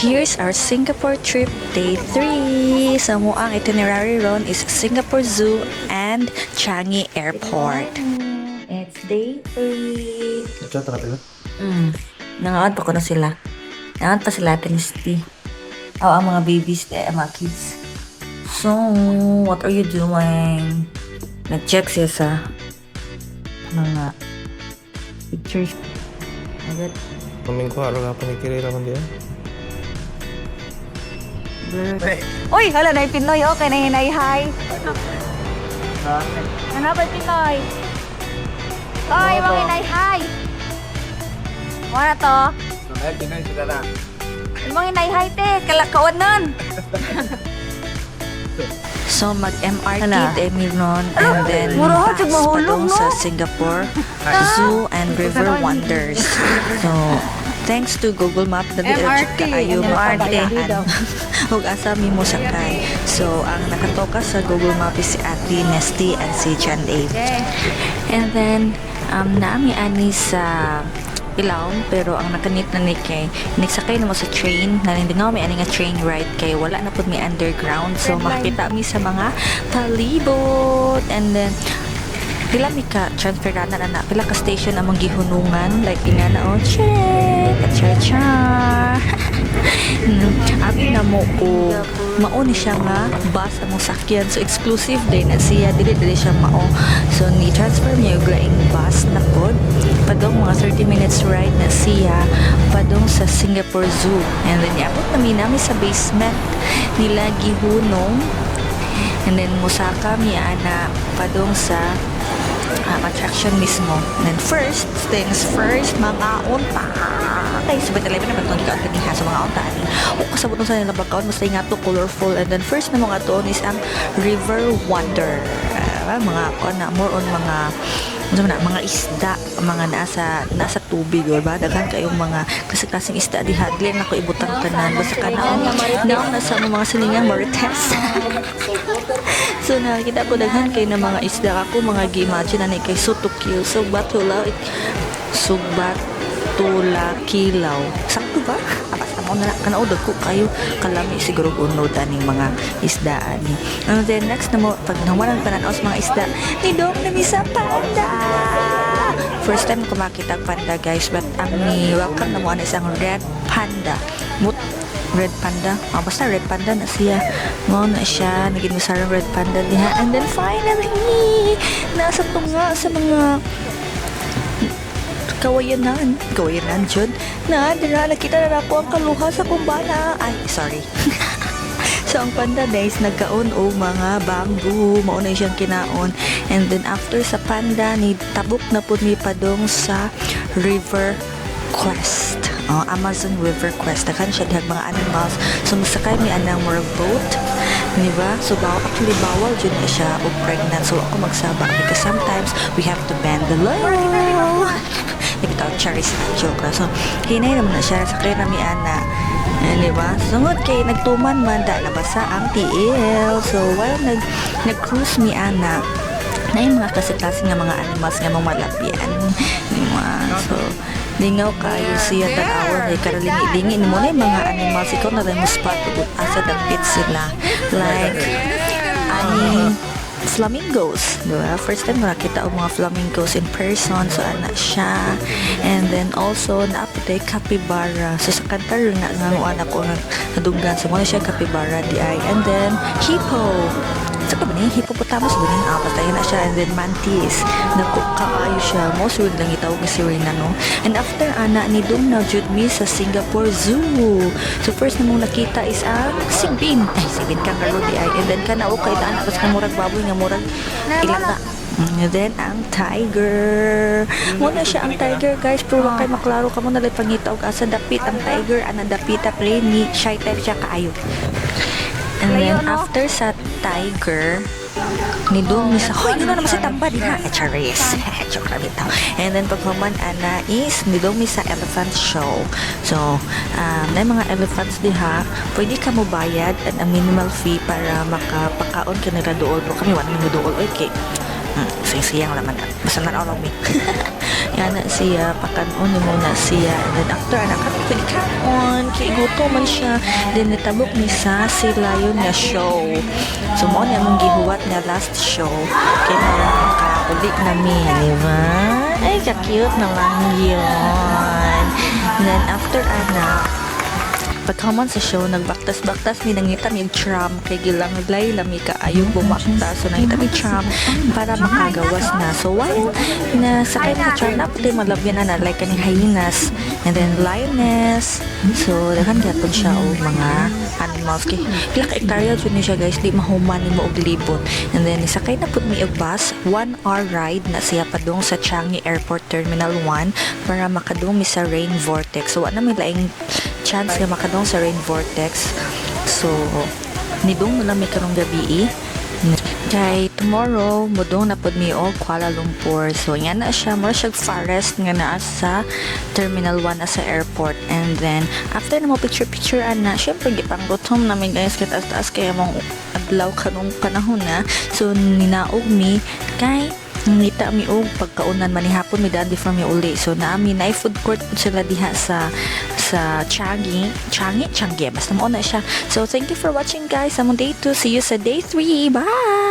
Here's our Singapore trip day 3. So mao ang itinerary ron is Singapore Zoo and Changi Airport. It's day 3. Ito, tara. Nangaon pa ko na sila. Nangaon pa sila Tennessee. Oh, ang mga babies, eh, ang mga kids. So, what are you doing? Nag-check siya sa mga pictures. Agad. Kaming ko, araw nga panikiri raman diyan. Uy, hala na Pinoy. Okay, na hinay hi. Ano ba Pinoy? Oy, mga hinay hi. Wala to. Pinoy sila na. Mga hinay hi te, kalakawanan. So mag-MRT Hala. mi ron and then Mura bus jud mahulog, padung no? sa Singapore Zoo and River Wonders. So thanks to Google Map, dali ra jud MRT. kaayo MRT. mapabayaan ug asa mi mo sakay. So ang nakatoka sa Google Map is si Ate Nesty and si John Dave. And then naa mi ani sa ilawom, pero ang nakanit na ni kay nagsakay na mo sa train na hindi nga mi ani nga train ride kay wala na pud mi underground, so makita mi sa mga palibot. And then pila mi ka transfer na na pila ka station among gihunungan, like ingana, oh, check cha cha. Abi na mo o mao ni siya nga bus among sakyan, so exclusive din na siya, dili dili siya mao. So ni transfer niya og laing bus na pod padong mga 30 minutes ride na siya padong sa Singapore Zoo. And then niabot na mi nami sa basement nila gihunong and then musaka mi ana padong sa attraction mismo. And then first things first, mga unta. Kay 7-Eleven naman itong gikaon kaniha sa mga unta ani. O kasabot sa nila bakaon, basta nga to colorful. And then first na mga tuon is ang River Wonder. Mga kuan na, more on mga ano na, mga isda, mga nasa tubig, or ba? Daghan kayong mga klase-klaseng isda diha. Dili na ko ibutang tanan. Basta ka naong, naong nasa mga silingan Marites. So nakita ko daghan kay na mga isda, ako mga gi-imagine ani kay Sutokil. So batula Subatula kilaw. Sakto ba? Ah, basta mo na kanao dagko kayo kalami siguro unod aning mga isda ani. And then next na mo pag nawalan tanan sa mga isda, nidong na mi sa panda. First time ko makita ang panda, guys, but ang ni welcome na mo ani isang red panda. Mut red panda. Ah, basta red panda na siya. Mao na siya. Naging masarang red panda diha. And then finally, nasa tunga sa mga kawayanan. Kawayanan, jud. Na, dira, nakita na ako ang kaluha sa kumbana. Ay, sorry. So, ang panda, guys, nagkaon og mga bamboo. Mao na siyang kinaon. And then, after sa panda, ni tabok na pud mi padong sa River Quest. Oh, Amazon River Quest. Daghan siya dihag mga animals. So, masakay mi anang murag boat. Di ba? So, bawal, actually, bawal jud na siya og pregnant. So, ako magsaba because sometimes we have to bend the law. Di bitaw, charis, joke lang. So, hinay naman na siya. Sakay na mi ana. Eh, di ba? Sungod kay nagtuman man da nabasa ang tiil. So, while nag-cruise mi ana, na yung mga klase-klase nga mga animals nga mga malapian. Di ba? So, lingaw kayo siya tan-awon kay karalingi-lingi mo na yung mga animals, ikaw na lang mo spot ug asa dapit sila, like ani flamingos, di ba? First time ko nakita ang mga flamingos in person. So, ana siya. And then also, naa pod capybara. So, sa kantar nga nga nguan ako nga nadunggan. So, mao na siya capybara di ay. And then, hippo. Sa ba ni? Hippopotamus ba ni? Ah, basta yun na siya. And then, mantis. Naku, kaayo siya. Most weird lang itawag ni Serena, no? And after, ana, ni dong na jud mi sa Singapore Zoo. So, first na mong nakita is ang sigbin. Ay, sigbin kangaroo di ay. And then, kana, okay, daan. Tapos ka murag baboy nga murag ilaga. And then, ang tiger. Muna siya ang tiger, guys. Pero wa kay maklaro kamo na lang pangita og asa dapit ang tiger. Ana dapita play ni shy type siya kaayo. And then, after sa tiger, ni mi sa, hoy, gano'n naman sa tamba diha. Eh, charis. Joke lang bitaw. And then, paghuman, ana, is, nidong mi sa elephant show. So, na mga elephants diha, pwede ka mo bayad at a minimal fee para makapakaon ka nila dool. Pero kami, wala mo dool. Okay. Siyang laman. Basta nanaw mi. Yana siya, pakanon nimo na siya. And then after ana kami kaon kay gutom man siya. Then nitabok ni sa Sea Lion nga show. So mao ni among gihuwat nga last show kay makauli na mi, di ba? Ay, ka-cute na lang yun. And then after ana, pagkaman sa show, nagbaktas-baktas mi, nangita mi og tram kay gilanglay lami kaayo bumaktas. So nangita mi tram para makagawas na. So while na sakay mi sa tram, naa pod malabyan na like kaning hyenas and then lioness. So daghan gyapon siya og mga animals kay pila ka hektarya jud ni siya, guys, di mahuman nimo og libot. And then nisakay na pud mi og bus, 1 hour ride na siya padung sa Changi Airport Terminal 1 para makadung mi sa Rain Vortex. So wa na mi laing chance nga makadung sa Rain Vortex. So nidung na lang mi karong gabi kay tomorrow modung na pud mi og Kuala Lumpur. So yan na siya, mura siya forest nga naa sa Terminal 1 na sa airport. And then after na mo picture picture ana, syempre gipanggutom na mi, guys, kay taas-taas kay among adlaw kanong panahon na. So ninaog mi kay nangita mi og pagkaunan manihapon mi daan before mi uli. So naa mi na food court pud sila diha sa Changi, Changi, Changi, basta mao na siya. So thank you for watching, guys, among day 2. See you sa day 3. Bye.